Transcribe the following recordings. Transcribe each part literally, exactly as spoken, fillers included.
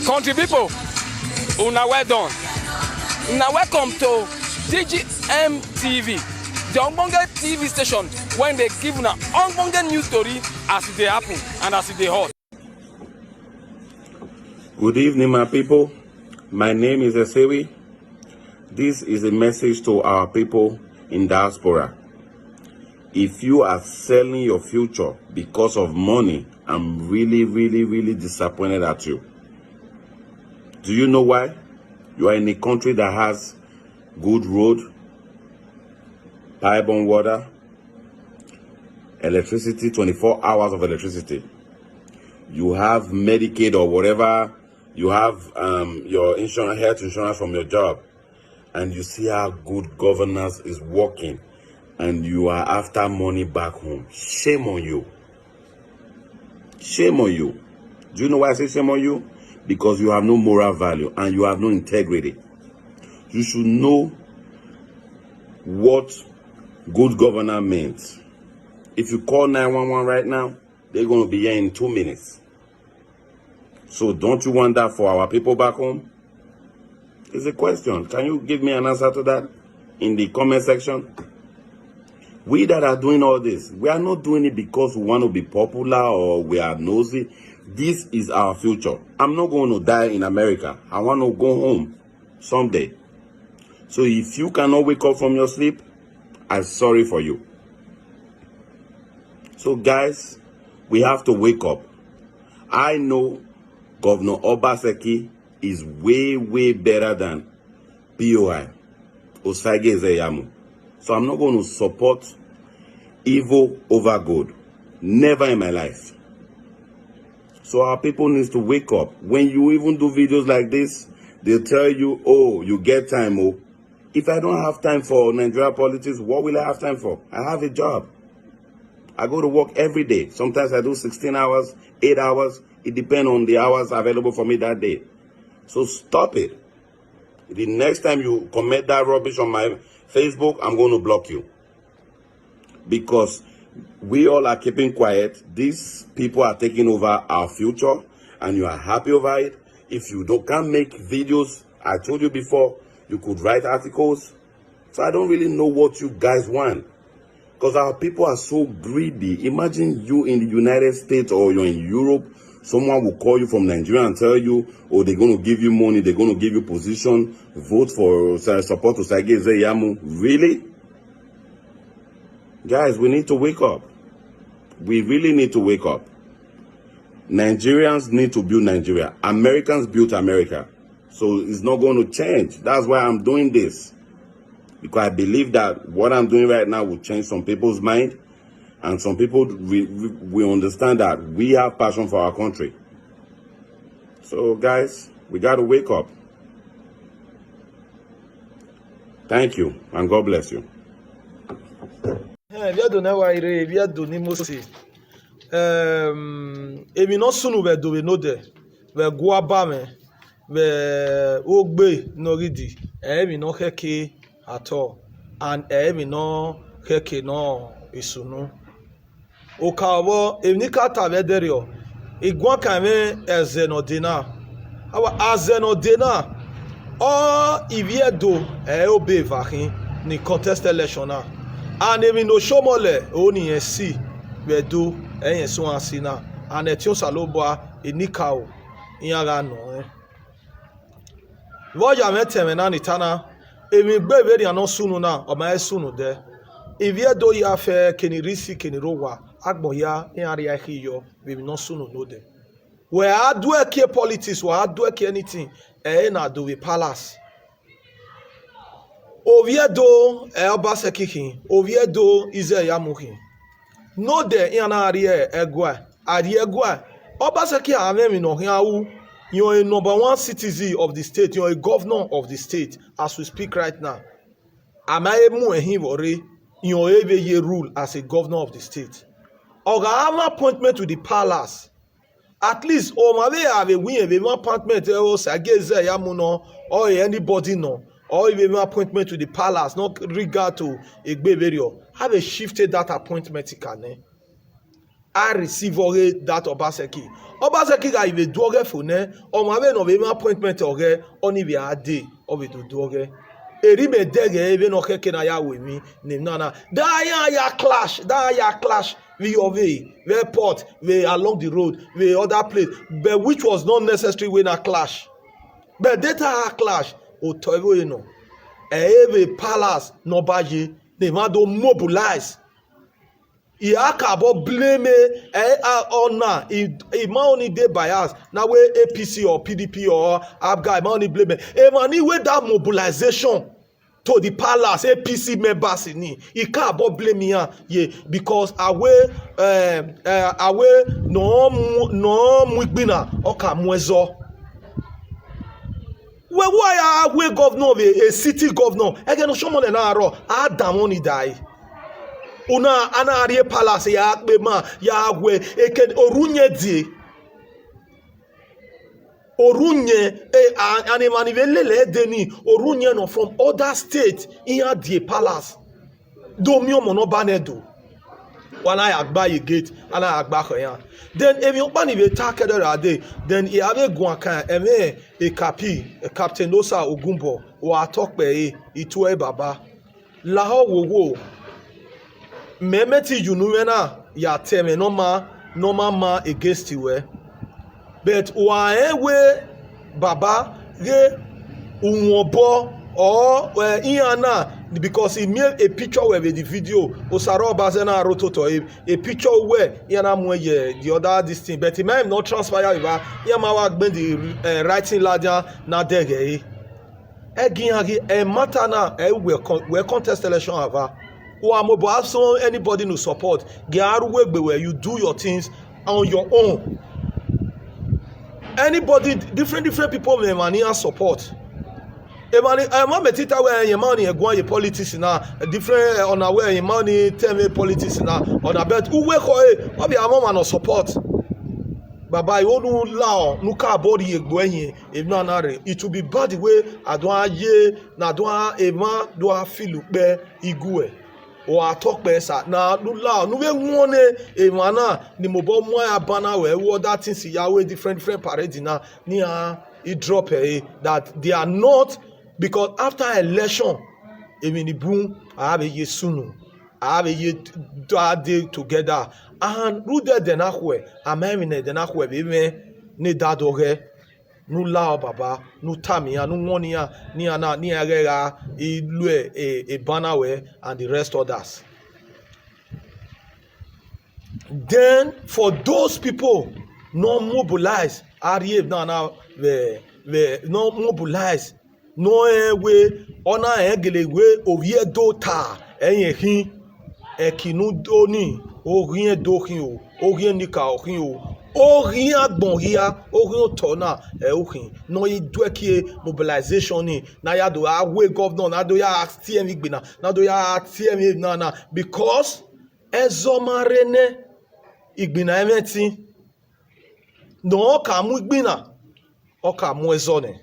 Country people, una well done. Una welcome to D G M T V, the Ogbonge T V station when they give una Ogbonge news story as e dey happen and as e dey hot. Good evening, my people. My name is Esewi. This is a message to our people in diaspora. If you are selling your future because of money, I'm really, really, really disappointed at you. Do you know why? You are in a country that has good road, pipe-borne water, electricity, twenty-four hours of electricity. You have Medicaid or whatever. You have um, your insurance, health insurance from your job. And you see how good governance is working. And you are after money back home. Shame on you. Shame on you. Do you know why I say shame on you? Because you have no moral value and you have no integrity. You should know what good governance means. If you call nine one one right now, they're going to be here in two minutes. So don't you want that for our people back home? It's a question. Can you give me an answer to that in the comment section? We that are doing all this, we are not doing it because we want to be popular or we are nosy. This is our future. I'm not going to die in America. I want to go home someday. So if you cannot wake up from your sleep, I'm sorry for you. So guys, we have to wake up. I know Governor Obaseki is way, way better than P O I, Osagie Ezeyamu. So I'm not going to support evil over good. Never in my life. So our people needs to wake up. When you even do videos like this, they tell you, "Oh, you get time, oh." If I don't have time for Nigeria politics, what will I have time for? I have a job. I go to work every day. Sometimes I do sixteen hours, eight hours. It depends on the hours available for me that day. So stop it. The next time you comment that rubbish on my Facebook, I'm going to block you. Because we all are keeping quiet. These people are taking over our future, and you are happy over it. If you don't, can't make videos, I told you before, you could write articles. So I don't really know what you guys want. Because our people are so greedy. Imagine you in the United States or you're in Europe. Someone will call you from Nigeria and tell you, "Oh, they're going to give you money, they're going to give you position, vote for, uh, support Osagie Ezeyamu." Really? Guys, we need to wake up. We really need to wake up. Nigerians need to build Nigeria. Americans built America. So it's not going to change. That's why I'm doing this. Because I believe that what I'm doing right now will change some people's mind. And some people, we, we, we understand that we have passion for our country. So, guys, we got to wake up. Thank you, and God bless you. Eh, via do na wa ire, via do ni Mose. Ehm, emi no sunu ve do ve no de. Ve gua ba me. Ve ogbe no gidi. Eh, emi no keke at all. And eh, emi no keke no isunu. Oka ọvọ, emi ni ka ta vwẹ ẹdẹrriọ, iguan kan vwẹ ẹzẹ nọ de na. Awa, azẹ nọ de na, ọ ivie do ẹ obe evakhin ni contest election na. And emi no shomọ lẹ oni yẹn si vwẹ do ẹyẹn suan si na. And ẹtin Osanobua enikaro iran gha nọ rẹn. Vbe ọ ya mwẹ tẹn mwẹ na ni ta na, emwi gbe vbe nian nọ sunu na, ọ ma he sunu dẹ. Ivie do ya fẹ kene rhi si kene rre owa, agbọn hia iran rhie ẹkhi yọ vbe emwi ne ọ sunu nodẹ. Wẹ a do ẹki politics, wẹ a do ẹki anything, ẹ i re na do vbe palace. Ovbi Ẹdo ẹ Ọbaṣẹki khin, ovbi Ẹdo Izẹ ya mu khin. Nodẹ iran na rhie ẹguae, a rhie ẹguae. Ọbaṣẹki a mwẹ emwi ne ọ khian ru, yọn a number one citizen of the state, yọn a governor of the state as we speak right now. A ma he mu ẹhin vwọ rre, yọn e vbe ye rule as a governor of the state. Ọ gha mwẹ appointment to the palace. At least ọmwa vbe a vbe wi yẹn vbe mwẹ appointment, ẹ, Osagie Izẹ ya mu nọ, or anybody nọ, or vbe mwẹ appointment to the palace, not regard to egbe vberriọ, a vbe shifted that appointment ka nẹ. I receive oge that Obaseki. Obaseki ga ive duoge fone, oma ve no ve appointment oge, oni ve ade, ove do duoge. Eri me dege eve no keke na ya we mi, ni nana. Da ya ya clash, da ya clash, we ove, we port, we along the road, we other place, but which was not necessary when I clash. But data clash, o toivo eno. Eve palace no baje, they want to mobilize. He akabo blame eh, eh, honor. He, he man only dey bias. Now where A P C or P D P or Abga, he man only blame eh. He man he wey that mobilization to the palace, A P C members in it. He can't but blame me, ah, yeah, because awe, um, uh, awe no mu no muigbina oka muezo. We why are we governor of a, a city governor? Again, no shomo na aro. Adam only die. Una ana arie palace ya akpe ma ya agwe eke orunye die. Orunye eh, a- and even if lele deni orunye no from other state in a die palace. Do mi omo no banedo. Wana ya gba ye gate, ana ya gba khoya. Then if you pan ibe ta kedere ade, then e ave gwa kan eme e kapi, e captain osa ogumbo, wa talk pe e, itu e baba. La ho wo wo. Me me ti junu me na ya teme no ma, no ma ma against you eh. But wa e we baba ge unwobo or uh, iyana because he made a picture with the video osaro obazena rototo a, a picture where iyana mu ye the other this thing but he might not transpire with her. Iyama wa gbend the uh, writing ladder na dege eh. Egin agi e matter na e we con- we contest election ava. Wa mo bo have so anybody no support. Ge aru we gbe where you do your things on your own. Anybody different different people may money and support. Emani ema metita we ye money egwa ye politics na different eh, on a way ye money tell me politics na on a bet uwe ko e obi amoma no support. Baba iwo nu lao nu ka body egbo eyin. If na na re it will be bad way adon aye na adon ema do afilu pe igwe. O atokpe sa na nu lao nu we won e ema na ni mo bo mo ya bana we wo that thing si ya we different different parade na ni a e drop eh that they are not because after election emi ni bun a be ye sunu a be ye da dey together and ru de de na hwe a me mi ne de na hwe be me ni da do ge nu lao baba nu tamia nu wonia ni ana ni agera ilu e e bana we and the rest others. Then for those people no mobilize ariye na na we we no mobilize no eh, we ona eh, gele we ovie do ta eyin hin ekinu do ni ogin do hin o ogin nika o hin o ogin agbon hia ogin oto na e o hin no i dwe ki mobilization ni na ya do a we governor na do ya ask T M igbina na do ya ask T M na na because ezo ma re ne igbina emeti no ka mu igbina o ka mu ezo ne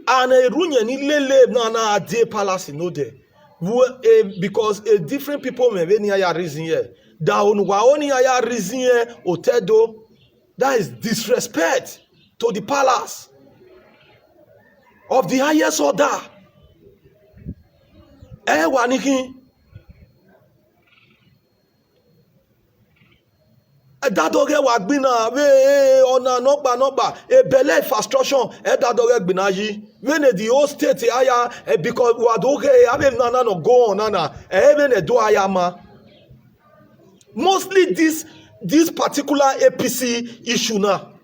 and erunye ni lele na na adie palace no de. Wo- eh, because a different people may be near your reason here that on wa only your reason here otedo that is disrespect to the palace of the highest order. Eh, wanikin edadoge wa gbina we ona nọgba nọgba ebele infrastructure edadoge gbina yi when the whole state aya eh, because wa doge abe nana no go on nana eh, when they do aya ma mostly this this particular A P C issue now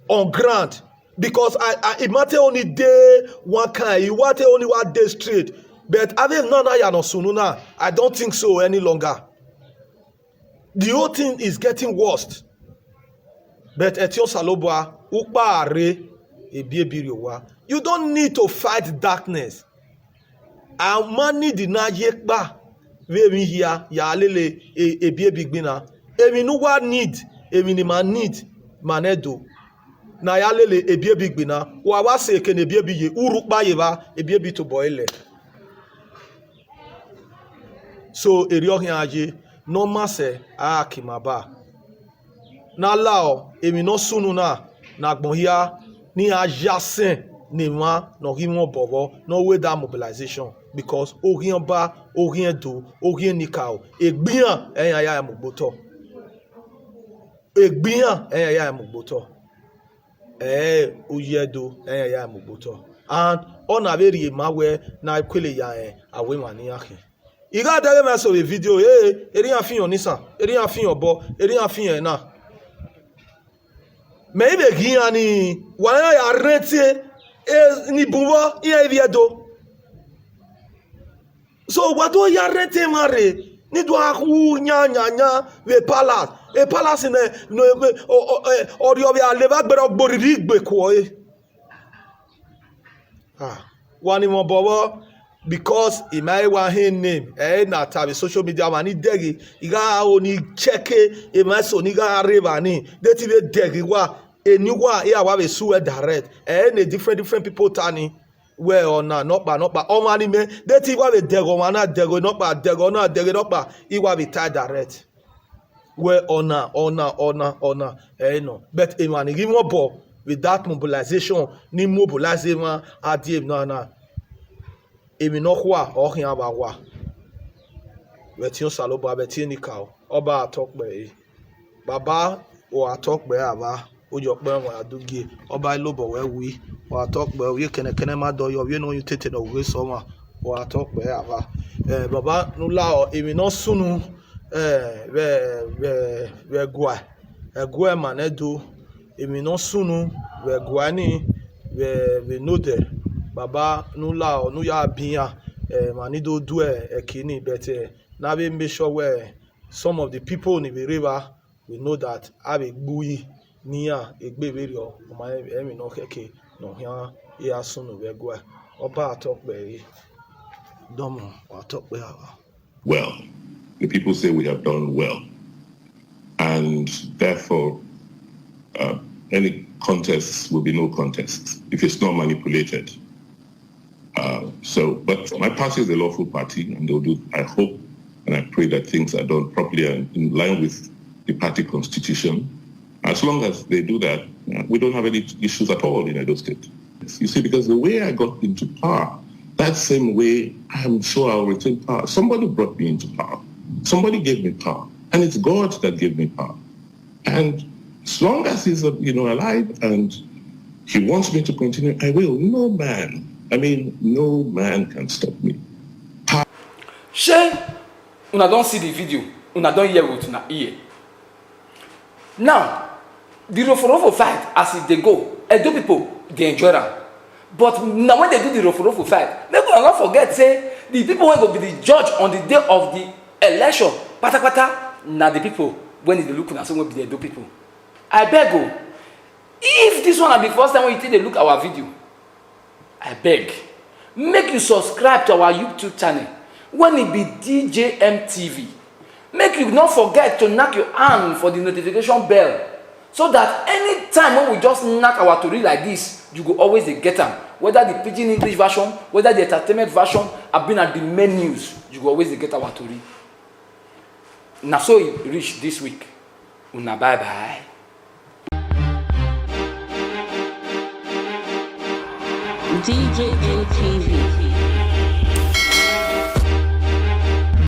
on ground because I I imate only day one kind iwate only one day straight but abe nana ya no sunu now I don't think so any longer. The whole thing is getting worse. But Etion Salobua, Ukpa Are, Ebiebiri Owa. You don't need to fight darkness. A ma need na ye kpa. We mi here, ya lele, e, Ebiebi gbina. Emi nu wa need, emi ni ma need, ma ne do. Na ya lele, Ebiebi gbina. Wa wa se ke ne Ebiebi ye, uru kpa ye ba, Ebiebi to boy le. So eri ohin aye No mase a ki ma ba. Na lao, emi no sunu na, na gbon hia, ni a ya sen, ni ma, no hi won bobo, no we that mobilization, because o hian ba, o hian do, o hian nikao, egbian, eyan ya mugboto. Egbian, eyan ya mugboto. Eh, uyedo, eyan ya mugboto. And ona very ma we na kwele ya, eh, awe ma ni akin. I ga dege me so the video, eh, eri afin on nisan, eri afin on bo, eri afin on na. Me ibe gi ani, wa ya rete, eh, ni bunwo, iya evi edo. So, wa do ya rete mare, ni do a hu nya, nya, nya, we palace. E palace ne, no, we, o, o, eh, ori obi a leva gbero gbori ri gbe ko, eh. Ah, wani mo bobo, because i mai wa hin name, eh, na tabi social media, wani degi, i ga o ni check e, e mai so ni ga re wani, de ti be degi wa, e ni wa, e a wa be su e direct, eh, ne different, different people tani, we ona, no pa, no pa, o wani me, de ti wa be dego, wana dego, no pa, dego, na dego, no pa, i wa be tie direct. We ona, ona, ona, ona, eh, no. But e wani gi won bo, with that mobilization, ni mobilize ma, a di em na na. Emi no kwa, o hin aba wa. We ti o salo ba, be ti ni ka o. Oba atok be e. Baba, o atok be aba. O jo pe won adugie. Oba lo bo we wi. O atok be, o ye kene kene ma do yo, we no you tete no we so ma. O atok be aba. Eh, baba, nu la o, emi no sunu. Eh, we, we, we gwa. E gwa ma ne do. Emi no sunu. We gwa ni. We, we no de. Baba, nu la o, nu ya biya. Eh, ma ni do do e, e kini, but, eh, na we make sure we some of the people ni we river, we know that a be gbui ni ya, egbe we rio, o ma emi no keke, no ya, ya sunu we gwa. Oba atok be e. Domo, atok be aba. Well, the people say we have done well. And therefore, uh, any contest will be no contest if it's not manipulated. Uh, so, but my party is a lawful party, and they'll do, I hope and I pray that things are done properly and in line with the party constitution. As long as they do that, uh, we don't have any issues at all in Edo State. You see, because the way I got into power, that same way, I'm sure I'll retain power. Somebody brought me into power. Somebody gave me power. And it's God that gave me power. And as long as he's, uh, you know, alive and he wants me to continue, I will. No man, I mean, no man can stop me. Shey una don see the video, una don hear with una ear. Now, the roforofo fight as e dey go, Edo people dey enjoy am. But na when they do the roforofo fight, make una no forget say the people wey go be the judge on the day of the election, patapata, na the people wey dey look una so wey be the Edo people. I beg o, if this one na the first time wey you take dey look our video, I beg, make you subscribe to our YouTube channel wey e be D J M T V. Make you no forget to knack your hand for the notification bell, so that anytime when we just knack our tori like this, you go always dey get am. Whether the pidgin English version, whether the entertainment version, abi na the main news, you go always dey get our tori. Na so e reach this week. Una bye bye. D J M T V.